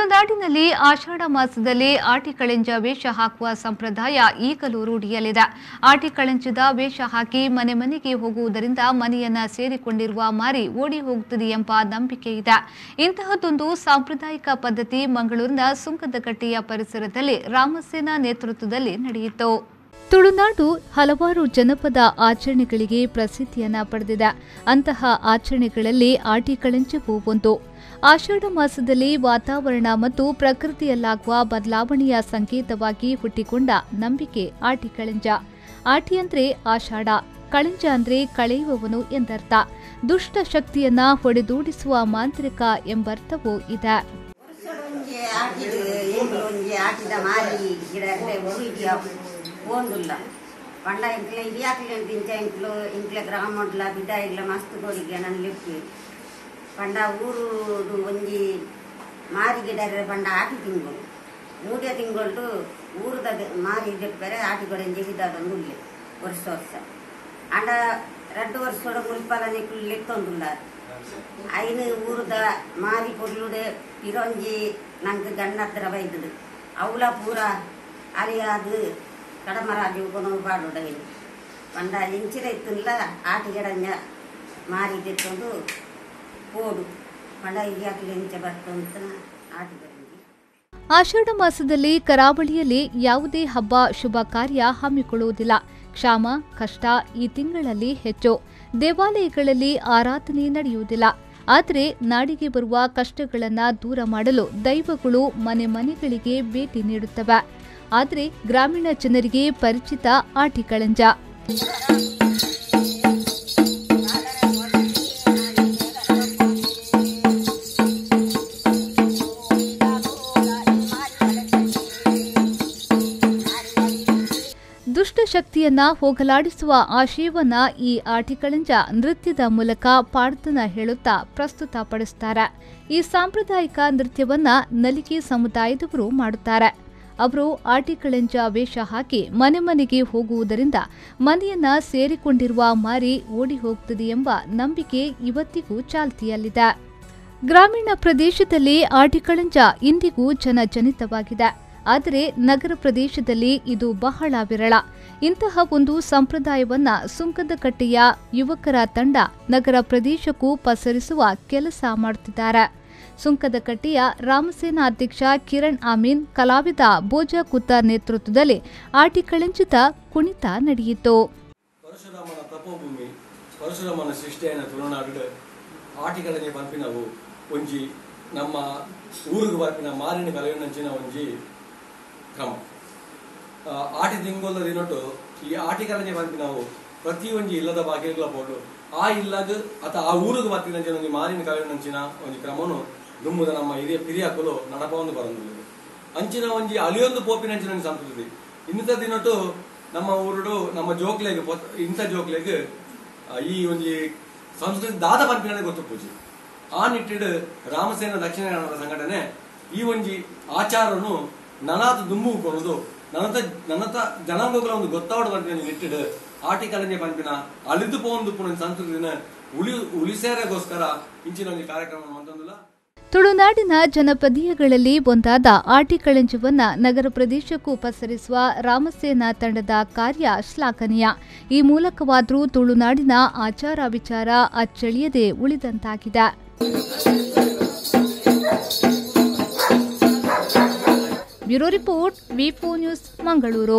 ತುಳುನಾಡಿನಲ್ಲಿ ಆಷಾಢ ಮಾಸದಲ್ಲಿ ಆಟಿಕಳೆಂಜ ವೇಷ ಹಾಕುವ ಸಂಪ್ರದಾಯ ಈಗಲೂ ರೂಢಿಯಲ್ಲಿದೆ. ಆಟಿಕಳೆಂಜದ ವೇಷ ಹಾಕಿ ಮನೆ ಮನೆಗೆ ಹೋಗುವುದರಿಂದ ಮನೆಯನ್ನ ಸೇರಿಕೊಂಡಿರುವ ಮಾರಿ ಓಡಿ ಹೋಗುತ್ತದೆ ಎಂಬ ನಂಬಿಕೆ ಇದೆ. ಇಂತಹದ್ದೊಂದು ಸಾಂಪ್ರದಾಯಿಕ ಪದ್ಧತಿ ಮಂಗಳೂರಿನ ಸುಂಕದಕಟ್ಟೆಯ ಪರಿಸರದಲ್ಲಿ ರಾಮಸೇನಾ ನೇತೃತ್ವದಲ್ಲಿ ನಡೆಯಿತು. ತುಳುನಾಡು ಹಲವಾರು ಜನಪದ ಆಚರಣೆಗಳಿಗೆ ಪ್ರಸಿದ್ಧಿಯನ್ನ ಪಡೆದಿದೆ. ಅಂತಹ ಆಚರಣೆಗಳಲ್ಲಿ ಆಟಿಕಳೆಂಜವೂ ಒಂದು. ಆಷಾಢ ಮಾಸದಲ್ಲಿ ವಾತಾವರಣ ಮತ್ತು ಪ್ರಕೃತಿಯಲ್ಲಾಗುವ ಬದಲಾವಣೆಯ ಸಂಕೇತವಾಗಿ ಹುಟ್ಟಿಕೊಂಡ ನಂಬಿಕೆ ಆಟಿಕಳೆಂಜ. ಆಟಿ ಅಂದ್ರೆ ಆಷಾಢ, ಕಳೆಂಜ ಅಂದ್ರೆ ಕಳೆಯುವವನು ಎಂದರ್ಥ. ದುಷ್ಟ ಶಕ್ತಿಯನ್ನ ಹೊಡೆದೋಡಿಸುವ ಮಾಂತ್ರಿಕ ಎಂಬರ್ಥವೂ ಇದೆ. ಪೋಂದುಲ್ಲ ಪಂಡ ಇಂಕ್ಲೆ ಇರಿಯಾಕ್ಲೆ ದಿಂಚ ಇಂಕ್ಲು ಇಂಕ್ಲೆ ಗ್ರಾಮಡ್ಲ ಬಿಡ ಇಲ್ಲ ಮಸ್ತ್ ಗೋರಿಗೆ ನನ್ ಲಿಪ್ಪಿ ಪಂಡ ಊರುಡು ಒಂಜಿ ಮಾರಿ ಗಿಡರೆ ಪಂಡ ಆಟಿ ತಿಂಗಳು ಮೂಡ್ಯ ತಿಂಗಳು ಊರುದ ಮಾರಿ ದೆಪ್ಪರೆ ಆಟಿ ಕೊಡೆಂಜಿ ಹಿದಾದೊಂದು ಉಲ್ಲೆ ವರ್ಷ ವರ್ಷ ಅಂಡ ರಡ್ಡು ವರ್ಷೋಡ ಮುಲ್ಪಲ ನಿಕ್ಲು ಲೆತ್ತೊಂದುಲ್ಲ ಐನು ಊರುದ ಮಾರಿ ಪೊರ್ಲುಡೆ ಇರೊಂಜಿ ನಂಗೆ ಗಣ್ಣತ್ರ ಬೈದದು ಅವಳ ಪೂರ ಅಲಿಯಾದು ಕಡಮರಾಜು ಕೊನವು ಪಾಡುಡೈನು ಪಂಡ ಇಂಚಿನ ಇತ್ತಲ್ಲ ಆಟಿಗಡಂಜ ಮಾರಿ ತೆತ್ತೊಂದು ಪೋಡು ಪಂಡ ಇರಿಯಾಕ್ಲೆ ಇಂಚ ಬರ್ತಂತ ಆಟಿಗಡಂಜಿ. ಆಷಾಢ ಮಾಸದಲ್ಲಿ ಕರಾವಳಿಯಲ್ಲಿ ಯಾವುದೇ ಹಬ್ಬ ಶುಭ ಕಾರ್ಯ ಹಮ್ಮಿಕೊಳ್ಳುವುದಿಲ್ಲ. ಕ್ಷಾಮ ಕಷ್ಟ ಈ ತಿಂಗಳಲ್ಲಿ ಹೆಚ್ಚು. ದೇವಾಲಯಗಳಲ್ಲಿ ಆರಾಧನೆ ನಡೆಯುವುದಿಲ್ಲ. ಆದರೆ ನಾಡಿಗೆ ಬರುವ ಕಷ್ಟಗಳನ್ನು ದೂರ ಮಾಡಲು ದೈವಗಳು ಮನೆ ಮನೆಗಳಿಗೆ ಭೇಟಿ ನೀಡುತ್ತವೆ. ಆದರೆ ಗ್ರಾಮೀಣ ಜನರಿಗೆ ಪರಿಚಿತ ಆಟಿಕಳೆಂಜ. ದುಷ್ಟಶಕ್ತಿಯನ್ನ ಹೋಗಲಾಡಿಸುವ ಆಶಯವನ್ನ ಈ ಆಟಿಕಳೆಂಜ ನೃತ್ಯದ ಮೂಲಕ ಪಾಡ್ದನ ಹೇಳುತ್ತಾ ಪ್ರಸ್ತುತಪಡಿಸುತ್ತಾರೆ. ಈ ಸಾಂಪ್ರದಾಯಿಕ ನೃತ್ಯವನ್ನ ನಲಿಗೆ ಸಮುದಾಯದವರು ಮಾಡುತ್ತಾರೆ. ಅವರು ಆಟಿಕಳೆಂಜ ವೇಷ ಹಾಕಿ ಮನೆ ಮನೆಗೆ ಹೋಗುವುದರಿಂದ ಮನೆಯನ್ನ ಸೇರಿಕೊಂಡಿರುವ ಮಾರಿ ಓಡಿ ಹೋಗುತ್ತದೆ ಎಂಬ ನಂಬಿಕೆ ಇವತ್ತಿಗೂ ಚಾಲ್ತಿಯಲ್ಲಿದೆ. ಗ್ರಾಮೀಣ ಪ್ರದೇಶದಲ್ಲಿ ಆಟಿಕಳೆಂಜ ಇಂದಿಗೂ ಜನಜನಿತವಾಗಿದೆ. ಆದರೆ ನಗರ ಪ್ರದೇಶದಲ್ಲಿ ಇದು ಬಹಳ ವಿರಳ. ಇಂತಹ ಒಂದು ಸಂಪ್ರದಾಯವನ್ನ ಸುಂಕದಕಟ್ಟೆಯ ಯುವಕರ ತಂಡ ನಗರ ಪ್ರದೇಶಕ್ಕೂ ಪಸರಿಸುವ ಕೆಲಸ ಮಾಡುತ್ತಿದ್ದಾರೆ. ಸುಂಕದಕಟ್ಟೆಯ ರಾಮಸೇನಾ ಅಧ್ಯಕ್ಷ ಕಿರಣ್ ಅಮೀನ್, ಕಲಾವಿದ ಬೋಜಾ ಕುತ್ತಾರ್ ನೇತೃತ್ವದಲ್ಲಿ ಆಟಿಕಳೆಂಜದ ಕುಣಿತ ನಡೆಯಿತು. ಪರಶುರಾಮನ ತಪೋಭೂಮಿ, ಪರಶುರಾಮನ ಸೃಷ್ಟಿಯಾದ ತುಳುನಾಡು ಆಟಿಕಳೆಂಜ ಪನ್ಪಿನವು ಒಂಜಿ ನಮ್ಮ ಊರಿಗೆ ಬರ್ಪಿನ ಮಾರಿನ ಕಲೆಯೊಂಚಿನ ಒಂಜಿ ಕ್ರಮ. ಆಟಿ ತಿಂಗೊಲ್ದ ದಿನೊಟ್ಟು ಈ ಆಟಿಕಳೆಂಜ ಪನ್ಪಿನವು ಪ್ರತಿ ಒಂಜಿ ಇಲ್ಲದ ಬಾಕಿಗಳ ಪೋಡು ಆ ಇಲ್ಲಗ ಅಥವಾ ಆ ಊರಿಗೆ ಬರ್ತಿನಂಚಿನ ಒಂಜಿ ಮಾರಿನ ಕಲೆಯೊಂಚಿನ ಒಂಜಿ ಕ್ರಮನು ದುಂಬುದ ನಮ್ಮ ಹಿರಿಯ ಪಿರಿಯಾಕುಲು ನಡಪವನ್ನು ಬರಂದಿಲ್ಲ. ಅಂಚಿನ ಒಂಜಿ ಅಲಿಯೊಂದು ಪೋಪಿನಂಚಿನ ಒಂಜಿ ಸಂಸ್ಕೃತಿ. ಇಂಥ ದಿನೊಟ್ಟು ನಮ್ಮ ಊರುಡು ನಮ್ಮ ಜೋಕ್ಲೆಗ್ ಇಂಥ ಜೋಕ್ಲೆಗ್ ಈ ಒಂಜಿ ಸಂಸ್ಕೃತಿ ದಾದ ಪನ್ಪಿನ ಗೊತ್ತು ಪೂಜೆ. ಆ ನಿಟ್ಟಿಡು ರಾಮಸೇನ ದಕ್ಷಿಣ ಕನ್ನಡ ಸಂಘಟನೆ ಈ ಒಂಜಿ ಆಚಾರನು ನನಾತ ದುಂಬು ಕೊನದು ನನತ ನನತ ಜನಾಂಗಗಳ ಒಂದು ಗೊತ್ತಾವಡ ಪನ್ಪಿನ ನಿಟ್ಟಿಡು ಆಟಿಕಳೆಂಜ ಪನ್ಪಿನ ಅಳಿದು ಪೋಂದು ಪುನ ಸಂಸ್ಕೃತಿನ ಉಳಿಸೇರೆಗೋಸ್ಕರ ಇಂಚಿನ ಒಂದು ಕಾರ್ಯಕ್ರಮ ಮಂತೊಂದುಲ್ಲ. ತುಳುನಾಡಿನ ಜನಪದೀಯಗಳಲ್ಲಿ ಒಂದಾದ ಆಟಿಕಳೆಂಜವನ್ನ ನಗರ ಪ್ರದೇಶಕ್ಕೂ ಪಸರಿಸುವ ರಾಮಸೇನಾ ತಂಡದ ಕಾರ್ಯ ಶ್ಲಾಘನೀಯ. ಈ ಮೂಲಕವಾದರೂ ತುಳುನಾಡಿನ ಆಚಾರ ವಿಚಾರ ಅಚ್ಚಳಿಯದೆ ಉಳಿದಂತಾಗಿದೆ. Bureau report, V4 news, Mangaluru.